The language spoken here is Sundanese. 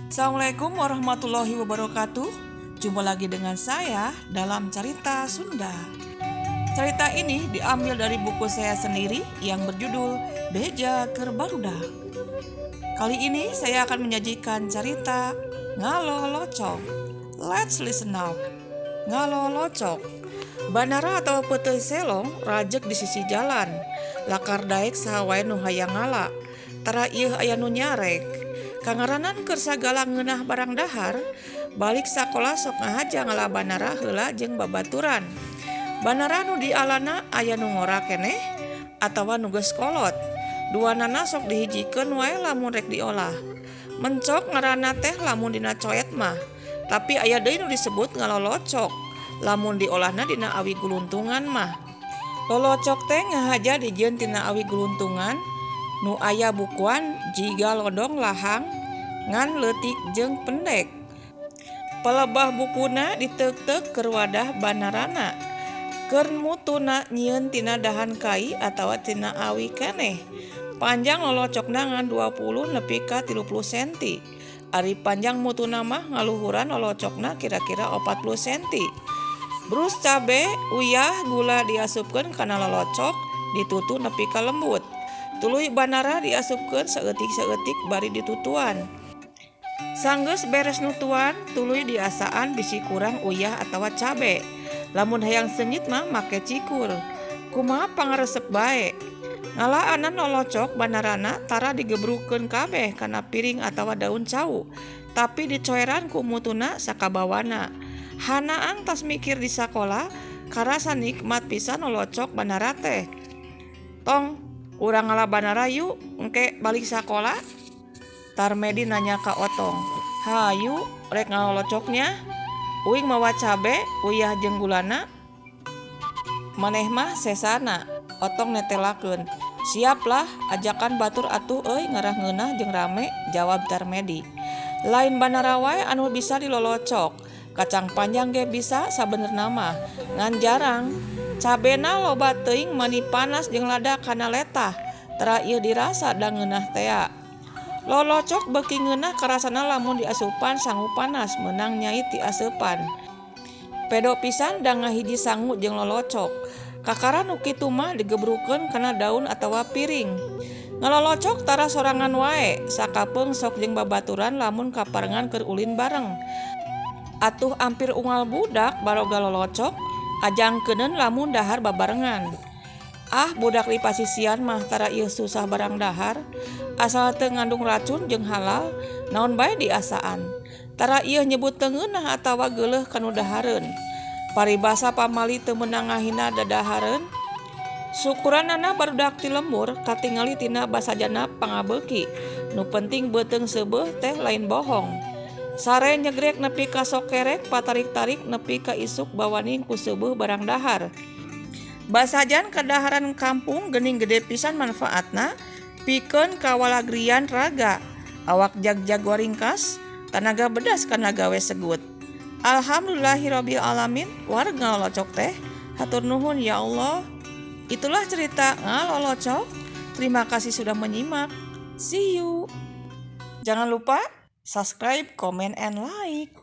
Assalamualaikum warahmatullahi wabarakatuh. Jumpa lagi dengan saya dalam Cerita Sunda. Cerita ini diambil dari buku saya sendiri yang berjudul Beja Keur Barudak. Kali ini saya akan menyajikan cerita Ngalolocok. Let's listen up. Ngalolocok. Banara atau peuteuy selong rajeg di sisi jalan. Lakar daek saha wae nu hayang ngala. Tara ieu aya nu nyarek. Kangaranan keur sagala ngeunah barang dahar, balik sakola sok ngahaja ngala banara heula jeung babaturan. Banara nu dialana aya nu ngora keneh atawa nu geus kolot. Duanana sok dihijikeun wae lamun rek diolah. Mencok ngaranna teh lamun dina coet mah, tapi aya deui nu disebut ngalolocok lamun diolahna dina awi guluntungan mah. Lolocok teh ngahaja dijieun tina awi guluntungan nu aya bukuan jiga lodong lahang ngan leutik jeung pendek. Pelebah bukuna diteukteuk keur wadah banarana. Keur mutuna nyieun tina dahan kai atawa tina awi keneh. Panjang lolocokna ngan 20 nepi ka 30 senti. Ari panjang mutuna mah ngaluhuran lolocokna kira-kira 40 senti. Brus cabe, uyah, gula diasupkeun kana lolocok ditutu nepi ka lembut. Tuluy banara diasupkeun saeutik-saeutik bari ditutuan. Sanggeus beres nutuan, tuluy diasaan bisi kurang uyah atawa cabe. Lamun hayang seungit mah make cikur. Kumaha pangaresep bae. Ngalaanan lolocok banarana tara digebrukeun kabeh kana piring atawa daun cau, tapi dicoeran ku mutuna sakabawana. Hanaang tas mikir di sakola, karasa nikmat pisan lolocok banara teh. Tong, urang ngala banara yuk, engke balik sakola. Tarmedi nanya ka Otong, hayu rek ngalolocoknya. Uing mawa cabe, uyah jeung gulana. Maneh mah sesana. Otong netelakeun. Siap lah, ajakan batur atuh euy ngarah ngeunah jeung rame, jawab Tarmedi. Lain banara wae anu bisa dilolocok, kacang panjang ge bisa sabenerna mah, ngan jarang. Cabena loba teuing mani panas jeung lada kana letah, tara ieu dirasa da ngeunah tea. Lolocok beuki ngeunah karasana lamun diasupan sangu panas meunang nyait diaseupan. Pedo pisan da ngahiji sangu jeung lolocok. Kakara nu kitu mah digebrukeun kana daun atawa piring. Ngalolocok tara sorangan wae, sakapeung sok jeung babaturan lamun kaparengan keur ulin bareng. Atuh ampir unggal budak baroga lolocok, ajangkeuneun lamun dahar babarengan. Ah, budak di pasisian mah tara ieu susah barang dahar, asal teu ngandung racun jeung halal, naon bae diasaan. Tara ieu nyebut teu ngeunah atawa geuleuh kanu dahareun. Paribasa pamali teu meunang ngahina dadahareun. Sukuranana barudak ti lembur katingali tina basajana pangabeuki. Nu penting beuteung seubeuh teh lain bohong. Sare nyegrek nepi ka sokerek patarik-tarik nepi ka isuk bawaning ku seubeuh barang dahar. Basajan kadaharan kampung geuning gede pisan manfaatna pikeun kawalagrian raga. Awak jag-jag waringkas, tanaga bedas kana gawe segut. Alhamdulillahirabbil alamin, wareg ngalolocok teh. Hatur nuhun ya Allah. Itulah cerita ngalolocok. Terima kasih sudah menyimak. See you. Jangan lupa subscribe, comment, and like.